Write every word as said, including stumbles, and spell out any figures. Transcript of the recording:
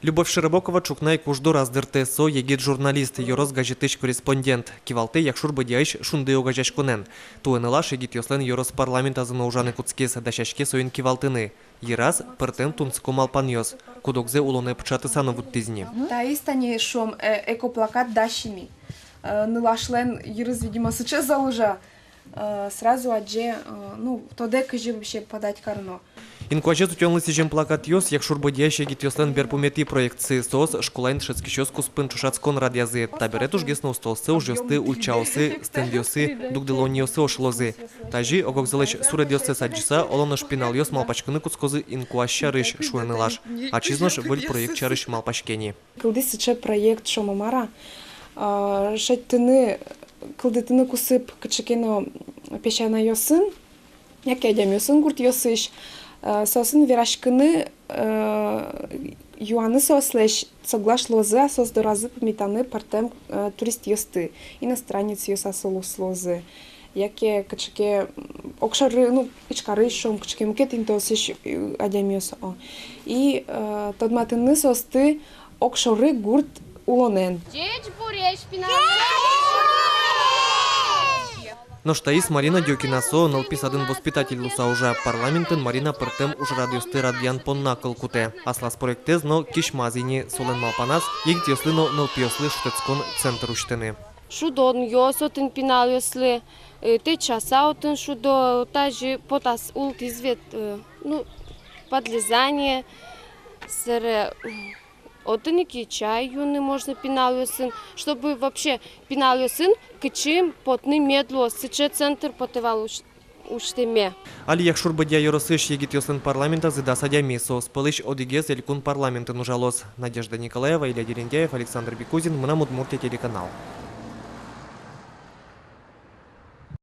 Любовь Широбокова ӵукна ик уж дораз дыртэ. Со егит журналист, ёрос газетысь корреспондент. Кивалтэ Якшур-Бӧдьяысь «Шунды» огазеяськонэн. Туэ нылаш егитъёслэн ёрос парламентазы но ужаны кутскиз, дасяське соин кивалтыны. Йыраз пӧртэм тунсыко малпанъёс. Куд-огзэ улонэ пыӵатыса но вуттӥз ни. Таиз тани, шуом, э, экоплакат дась ини. Э, нылашлэн йырыз, видимо, сыӵе зол ужа. Э, сразу адӟе, э, ну, тодэ, кызьы вообще подать кароно. Инкуазез утёнлы сӥзем плакатъёс Якшур-Бӧдьяысь егитъёслэн берпуметӥ проектсы. Соос школаын дышетскисьёс куспын ӵошатскон радъязы. Табере тужгес но устоосты ужъёсты ульчаосы, стендъёсы, дугдылонниосы ошылозы. Тазьы ог-огзылэсь суредъёссэс адӟыса, оло нош пиналъёс малпаськыны кутскозы инкуазь сярысь, шуэ нылаш. Ачиз нош выль проект сярысь малпаське ни. Кылдӥз сыӵе проект, шуом-а, мар-а, а, шедьтыны, кылдытыны кусып кыӵе ке но песянайёсын, яке адямиосын гуртъёсысь, э, соосын вераськыны, э, юаны соослэсь, соглаш луозы-а соос доразы пумитаны пӧртэм, э, туристъёсты, иностранецъёс-а соос луозы, яке кыӵе ке, м, огшоры, ну, Ижкарысь, шуом, кыӵе ке мукет интыосысь, э, адямиос, о. И, э, тодматыны соосты огшоры гурт улонэн. Ӟечбуресь, пиналъёс! Нош таиз Марина Дёкина. Со нылпи садын воспитатель луыса ужа. Парламентын Марина пӧртэм ужрадъёсты радъян понна кыл кутэ. Аслаз проектэз но кисьмаз ини. Солэн малпаназ — егитъёслы но нылпиослы шутэтскон центр усьтыны. Шудонъёс отын пиналъёслы, э, тэтчаса отын шудо, тазьы потаса ултӥз вет, э, ну, подлезание, сэре, м, отын ик и чай юны можно пиналъёсын, чтобы вообще пиналъёсын кытчы потыны мед луоз, сыӵе центр потэ вал усь-, усьтэме. Али Якшур-Бӧдья ёросысь егитъёслэн парламентазы дас адями, соос пӧлысь одӥгез элькун парламентын ужалоз. Надежда Николаева, Илья Дерендяев, Александр Бекузин, «Мынам Удмуртие» телеканал.